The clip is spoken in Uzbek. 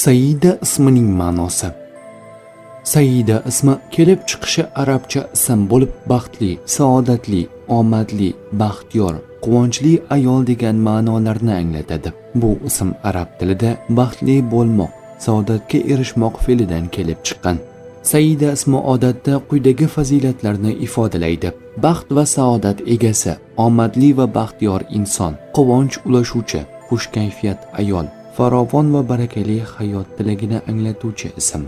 Saida ismining ma'nosi. Saida ismi kelib chiqishi arabcha ism bo'lib, baxtli, saodatli, omadli, baxtiyor, quvonchli ayol degan ma'nolarni anglatadi. Bu ism arab tilida baxtli bo'lmoq, saodatga erishmoq fe'lidan kelib chiqqan. Saida ismi odatda quyidagi fazilatlarni ifodalaydi: baxt va saodat egasi, omadli va baxtiyor inson, quvonch ulashuvchi, xushkayfiyat ayol, farovon va barakali hayot tilagini anglatuvchi ism.